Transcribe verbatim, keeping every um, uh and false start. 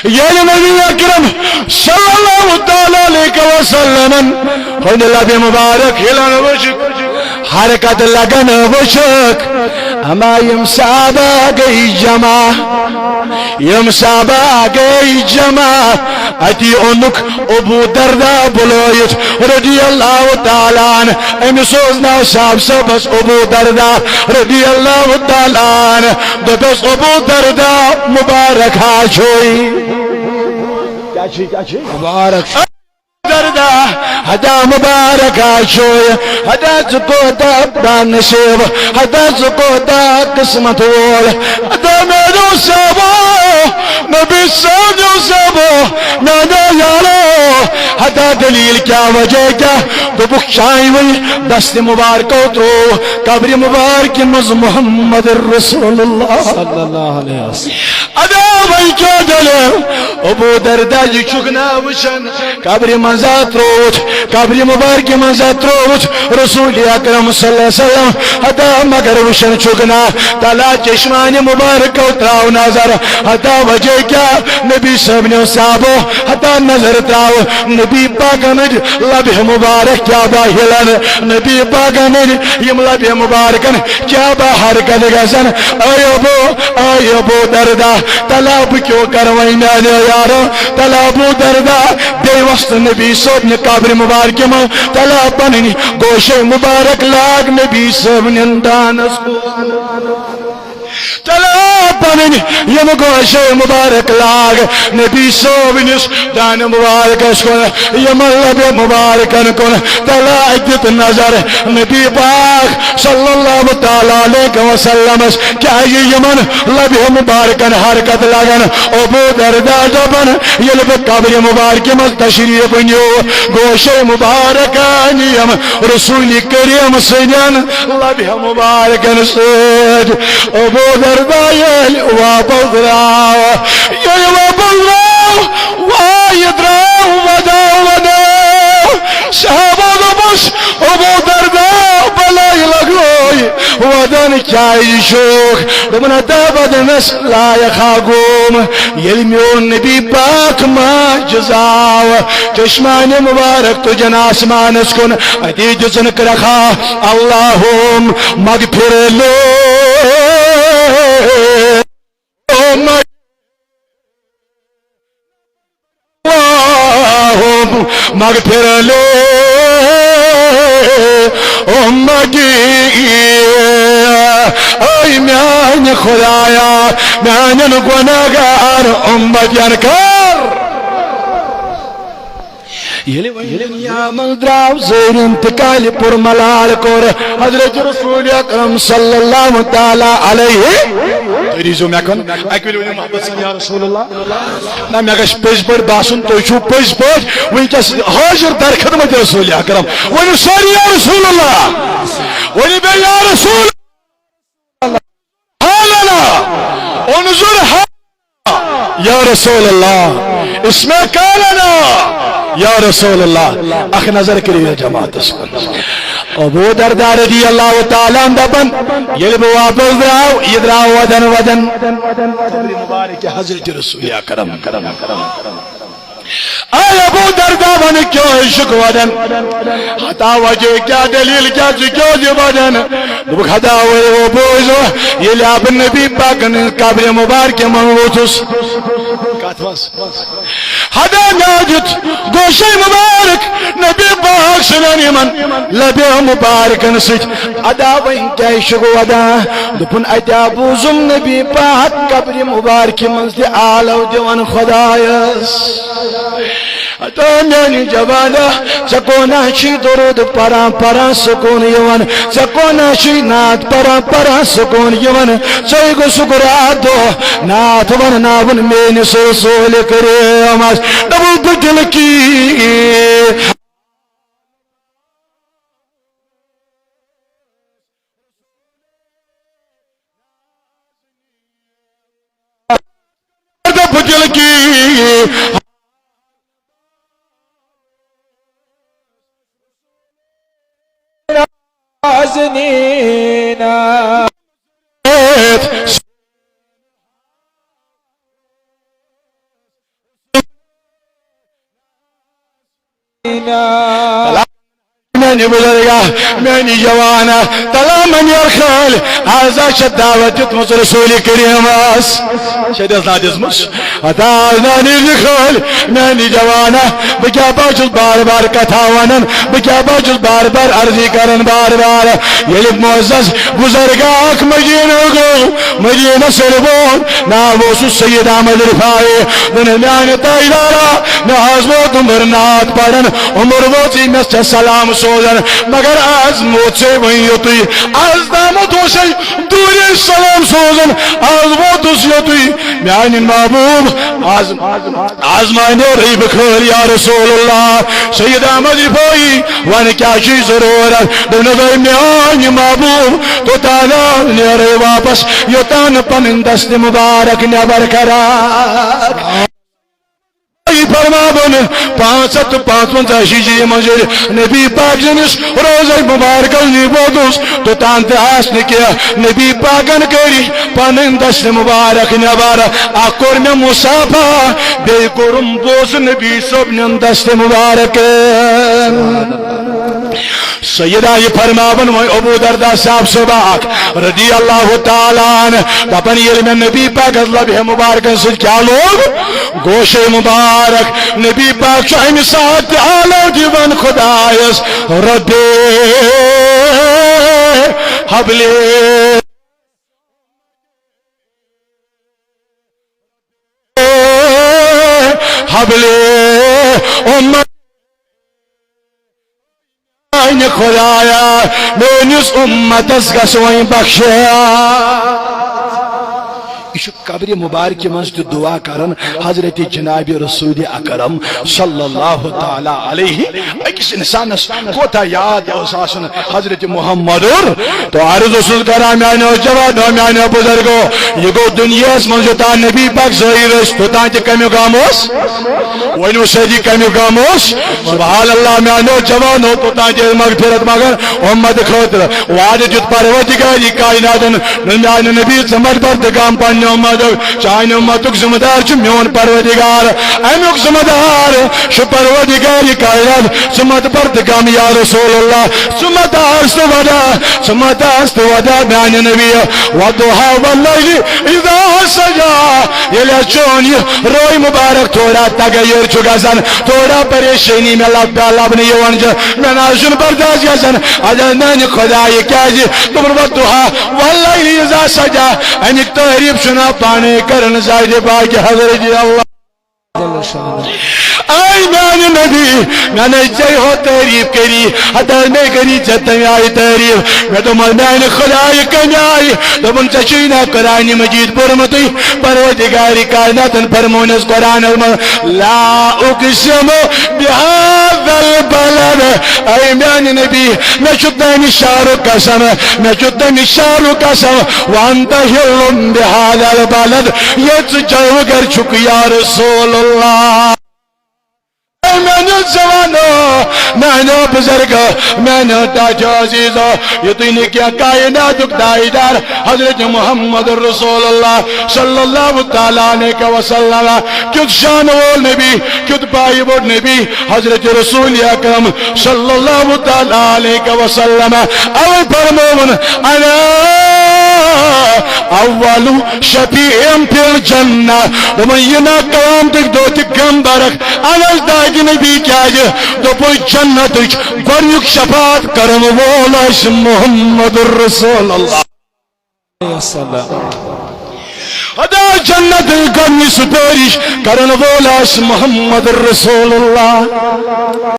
ییٚلہِ نبی اکرم صلی اللہ تعالیٰ علیہ وسلمن ہُنٛد لبِ مبارک ہِلان وٕچھ، حرکت لگان وٕچھکھ، اما یِم صحابہ گٔے جمع، یِم صحابہ گٔے جمع۔ اتی اوٚنُکھ ابو دردہ بُلٲوِتھ رضی اللہ تعالیٰ عنہ۔ أمِس اوس ناو صاحب صٲبس ابو دردہ رضی اللہ تعالیٰ عنہ۔ دوٚپُس، ابو دردہ مبارک ہا چھُے۔ کیٛاہ چھُے، کیٛاہ چھُے؟ مبارک چھُ۔ دردہ، ہتا مبارک ہا چھُے، ہتا ژٕ کوتاہ بانصیب، ہتا ژٕ کوتاہ قسمت وول۔ ہتا میانیو صاحبو، نبی صٲبنیو صٲبو، میانیو یارو، ہتا دلیل کیٛاہ، وجہ کیٛاہ؟ دوٚپُکھ، شاہہِ وۄنۍ دست مبارکو ترٛوو قبرِ مبارکہِ منٛز محمد رسول اللہ۔ صلی اللہ علیہ وسلم۔ ادا وۄنۍ کیٛاہ دٔلیٖل؟ ابو دردہ، یہِ چھُکھ نا وٕچھان؟ قبرِ منٛز ہا ترٛووُتھ، قبرِ مبارکہِ منٛز ہا ترٛووُتھ رسول اکرم صلی اللہ علیہ وسلم۔ ہتا مگر وٕچھان چھُکھ نا، تلا چشمانِ مبارکو ترٛاو نظر۔ ہتا وجہ کیٛاہ؟ نبی صٲبنیو صحابو ہتا نظر ترٛاو، نبی پاکن ہٕنٛدۍ لبہِ مبارک کیٛاہ با ہِلن، نبی پاکن ہٕنٛدۍ یِم لبہِ مبارکن کیٛاہ با حرکت گژھن۔ اے ابو، اے ابو دردہ، تلا بہٕ کیٛاہ کرٕ وۄنۍ میانیو یارو؟ تلا ابو دردہ، بیٚیہِ وۄستہٕ نبی صٲبنہِ قبرِ مبارکہِ منٛز، تلا پنٕنۍ گوشے مبارک لاگ نبی صٲبنٮ۪ن دانس کُن۔ تلا پنٕنۍ یِم گوشے مبارک لاگ نبی صٲبنِس دانہِ مبارکس کُن، یِمن لبہِ مبارکن کُن۔ تلا دِتھ نظر نبی پاک صلی اللہ تعالیٰ علیہ وسلمس، کیٛازِ یِمن لبہِ مبارکن حرکت لگان۔ ابو دردہ دپان، ییٚلہِ بہٕ قبرِ مبارکہِ منٛز تشریف نیو، گوشے مبارک نِیم رسول کریم سٕنٛدٮ۪ن لبہِ مبارکن سۭتۍ۔ ابو دردہ ییٚلہِ واپس درٛاو، ییٚلہِ واپس درٛاو، وایہِ درٛاو ودان ودان۔ صحابو دوٚپُس، ابو دردہ، بلایہِ لگٲے ودان کیٛازِ چھُکھ؟ دوٚپُن، ہتا ودنس لایق ہا گوم، ییٚلہِ میون نبی پاک ماجد آو چشمانِ مبارک تُجن آسمانس کُن، اتی دِژن کرکھا، اللہم مغفر لے اللہم مغفر لے امتی۔ اے میانہِ خدایا، میانٮ۪ن گۄناہگار امتین کر۔ ییٚلہِ وۄنۍ دُنیا منٛز درٛاو زٲرِن تہٕ کالہِ پوٚر ملال کوٚر حضرت رسول اکرم صلی اللہ تعالیٰ علیہ۔ تُہۍ روٗزِو مےٚ کُن۔ اَکہِ وِلہِ ؤنِو محبت سان، یا رسول اللہ۔ نہ، مےٚ گژھِ پٔزۍ پٲٹھۍ باسُن، تُہۍ چھِو پٔزۍ پٲٹھۍ وٕنکیٚس حٲضِر در خدمت رسول اکرم۔ ؤنِو سٲری، یا رسول اللہ۔ ؤنِو بیٚیہِ، یا رسول اللہ۔ حالنا انظر حالنا۔ یا رسول اللہ، اسمع قولنا۔ یا رسول اللہ، اکھ نظر کٔرِو یتھ جماعتس کُن۔ ابو دردہ رضی اللہ تعالیٰ عنہ دپان، ییٚلہِ بہٕ واپس درٛاو، یہِ درٛاو ودان ودان۔ مبارک حضرت رسول اکرم۔ اے ابو دردہ، ون کیٛازِ چھُکھ ودان؟ ہتا وجہ کیٛاہ، دلیل کیٛاہ، ژٕ کیٛازِ ودان؟ دوٚپُکھ، ہتا وَے او بوزو، ییٚلہِ بہٕ نبی پاکن ہٕنٛز قبرِ مبارکہِ منٛز ووتھُس۔ کتھ منٛز؟ ہتا مےٚ دیُت گوشے مبارک نبی پاک سٕنٛدٮ۪ن یِمن لبہِ مبارکن سۭتۍ۔ ادا وۄنۍ کیٛازِ چھُکھ ودان؟ دوٚپُن، اَتہِ بوٗزُم نبی پاک قبرِ مبارکہِ منٛز تہِ آلو دِوان خدایس۔ ہتا میانہِ جوانا، ژےٚ کونہ چھُے درود پران پران سکوٗن یِوان؟ ژےٚ کونہ چھُے نعت پران پران سکوٗن یِوان؟ ژےٚ گوٚژھُکھ راتھ دۄہ نعت ونناوُن میٲنِس رسول کریمس۔ دوٚپُن، بہٕ دِلہٕ کی بہٕ دِلہٕ کی نازنینا۔ میانہِ بزرگا، میانہِ جوانا، تلا منیر خٲلۍ، از چھِ دعوت دیُتمُت رسول کریمس۔ چھِ دِژ نا دِژمٕژ؟ ہتا از نانی خٲلۍ، میانہِ جوانا، بہٕ کیٛاہ پتہٕ چھُس بار بار کتھا ونان، بہٕ کیٛاہ پتہٕ چھُس بار بار عرضی کران بار بار۔ ییٚلہِ معزز بزرگا اکھ مدینہ گوٚو، مدینہ سربون، ناو اوسُس سید احمد رفاعی۔ دوٚپُن، میانہِ تاجدارا، مےٚ حظ ووت عمر نعت پران، عمر ووت، مےٚ ژےٚ سلام سوزان، مگر از ووت ژےٚ وۄنۍ یوٚتُے۔ از تامتھ اوسے دوٗرے سلام سوزان، از ووتُس یوٚتُے۔ میانہِ محبوب، از، از مانیو رہی بخٲر یا رسول اللہ۔ سید احمد رفاعی، وۄنۍ کیٛاہ چھُے ضروٗرت؟ دوٚپنَس، اے میانہِ محبوب، توٚتام نیرے واپس، یوٚتام نہٕ پنٕنۍ دست مبارک نٮ۪بر کرکھ۔ یہِ فرماوُن، پانٛژھ ہتھ تہٕ پانٛژونٛزاہ ہجری منٛز ییٚلہِ نبی پاک سٕنٛدِس روضے مبارکس نِش ووتُس، توٚتام تہِ آس نہٕ کینٛہہ۔ نبی پاکن کٔرۍ پنٕنۍ دست مبارک نٮ۪بر۔ اکھ کوٚر مےٚ مصافحہ، بیٚیہِ کوٚرُم بوسہٕ نبی صٲبنٮ۪ن دست مبارکن۔ سیدہ یہِ فرماوان وۄنۍ ابو دردہ صاحب صٲبہ اکھ رضی اللہ تعالیٰ عنہ، دپان ییٚلہِ مےٚ نبی پاکس لبہِ مبارکن سۭتۍ کیٛاہ لوگ؟ گوشے مبارک۔ نبی پاک چھُ امہِ ساتہٕ تہِ آلو دِوان خدایس، ربِ حبلی حبلی امت۔ میانہِ خدایا، میٲنِس امتس گژھ وۄنۍ بخشیا۔ یہِ چھُ قبرِ مبارکہِ منٛز تہِ دعا کران حضرت جناب رسول اکرم صلی اللہ تعالیٰ علیہ۔ أکِس انسانس کوتاہ یاد اوس آسان حضرت محمد۔ تو عرض اوسُس کران میانیو جوانو، میانیو بزرگو، یہِ گوٚو دُنیاہس منٛز یوٚتام نبی پاک ظٲہِر ٲسۍ، توٚتام تہِ کمیُک غم اوس؟ ؤنِو سٲری، کمیُک غم اوس؟ سبحان اللہ، میانیو جوانو، توٚتام تہِ ٲس مغفرت مگر امت خٲطرٕ۔ وعدٕ دیُت پروردگارِ کائناتن، میانہِ نبی، ژٕ مت بر تہِ غم پننہِ امتُک، چانہِ امتُک ذمہ دار چھُ میون پروردگار۔ امیُک ذمہ دار چھُ پروردگار کائنات، ژٕ مت بر تہِ غم یا رسول اللہ، ژٕ مت آس تہٕ ودا، ژٕ مت آس تہٕ ودا میانہِ نبی۔ والضحی واللیل اذا سجی، ییٚلہِ حظ چون یہِ روے مبارک تھوڑا تغیر چھُ گژھان، تھوڑا پریشٲنی مےٚ لب-، لبنہٕ یِوان چھِ، مےٚ نہ حظ چھُنہٕ برداشت گژھان۔ اَدٕ حظ میانہِ خدایہِ کیازِ دوٚپُن، والضحی واللیل اذا سجی، اَمِکۍ تعریٖف چھُنہ پانے کران ذاتِ پاکہِ حضرت اللہ۔ اے میانہِ نبی، مےٚ نے ژےٚ یوت تعریٖف کٔری، ہتا مےٚ کٔری ژےٚ تمہِ آیہِ تعریٖف۔ مےٚ دوٚپمَس، میانہِ خدایہِ کمہِ آیہِ؟ دوٚپُن، ژےٚ چھُے نا قرآنِ مجیٖد پوٚرمُتٕے، پروردگارِ کائناتن فرمونس قرآنس منٛز، لا اقسم بهذا البلد۔ اے میانہِ نبی، مےٚ چھُ تمہِ شہرُک قسم، مےٚ چھُ تمہِ شہرُک قسم، وانت حل بهذا البلد، ییٚتہِ ژٕ جلوٕ گر چھُکھ یا رسول اللہ۔ اے میانیو جوانو، میانیو بزرگو، میانیو ٹاٹھیو عزیزو، یُتُے نہٕ کینٛہہ، کائناتُک تاجدار حضرت محمد رسول اللہ صلی اللہ تعالیٰ علیہ وسلم، کیُتھ شان وول نبی، کیُتھ پایہِ بوٚڑ نبی، حضرت رسول اکرم صلی اللہ تعالیٰ علیہ وسلم۔ اوے فرمووُن، انا اول شفیع فی الجنہ۔ دوٚپُن، یہِ نا قیامتٕکۍ دۄہ تہِ غم برکھ انس دادِ نبی، کیازِ؟ دوٚپُن، جنتٕچ گۄڈنیُک شفاعت کرن وول آسہِ محمد رسول اللہ۔ وسلم۔ خدا جنت گۄڈنی سفٲرِش کرن وول آسہِ محمد رسول اللہ۔